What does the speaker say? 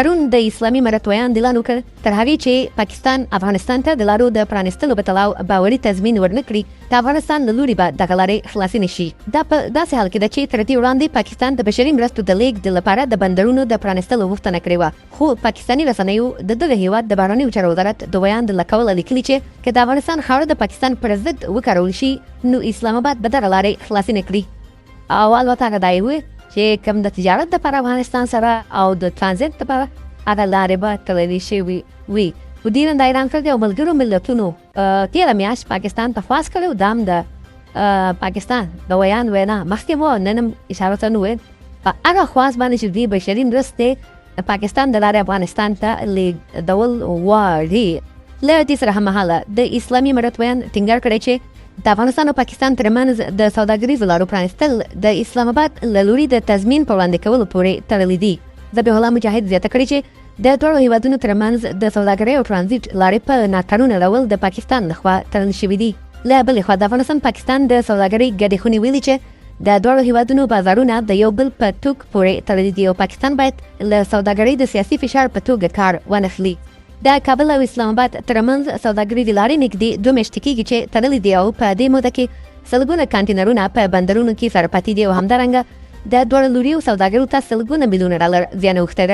پرون د اسلامي امارت ویاند اعلان وکړ، تر هغې چې پاکستان افغانستان ته د لارو د پرانیستلو په تړاو باوري تضمین ورنه کړي، د افغانستان له لوري به دغه لارې خلاصې نه شي. دا په داسې حال کې ده چې تر دې وړاندې پاکستان د بشري مرستو د لېږد لپاره د بندرونو د پرانیستلو غوښتنه کړې وه، خو پاکستاني رسنیو د دغه هېواد د بهرنیو چارو وزارت د ویاند له قوله لیکلي چې که د افغانستان خاوره د پاکستان پر ضد وکارول شي، نو اسلام اباد به دغه لارې خلاصې نه کړي. او البته هغه دا یې وویل چې کوم د تجارت لپاره افغانستان سره او د ترانزیت لپاره هغه لارې به تړلې شوي وي. خو دې نن دا اعلان کړی دی او ملګرو ملتونو تېره میاشت پاکستان ته خواست کړی و. دا هم د پاکستان د ویاند وینا مخکې مو نن هم اشاره ته وویل، په هغه خواست باندې چې دوی بشري مرستې د پاکستان د لارې افغانستان ته لېږدول غواړي. له دې سره هممهاله د اسلامي امارت ویاند ټینګار کړی چې د افغانستان او پاکستان ترمنځ د سوداګریزو لارو پرانیستل د اسلام اباد له لوري د تضمین په وړاندې کولو پورې تړلي دي. ذبیح الله مجاهد زیاته کړې چې د دواړو هیوادونو ترمنځ د سوداګرۍ او ترانزیټ لارې په ناقانونه ډول د پاکستان لخوا تړل شوې دي. له بلې خوا د افغانستان پاکستان د سوداګرۍ ګډې خونې ویلي چې د دواړو هیوادونو بازارونه د یو بل په توک پورې تړلي دي او پاکستان باید له سوداګرۍ د سیاسي فشار په توګه کار وانخلي. د کابل او اسلام اباد ترمنځ سوداګریزې لارې نږدې 2 میاشتې کېږي چې تړلې دي او په دې موده کې سلګونه کانټینرونه په بندرونو کې سره پاتې دي او همدارنګه د دواړو لوریو سوداګرو ته سلګونه میلیونه ډالر زیان اوښتی دی.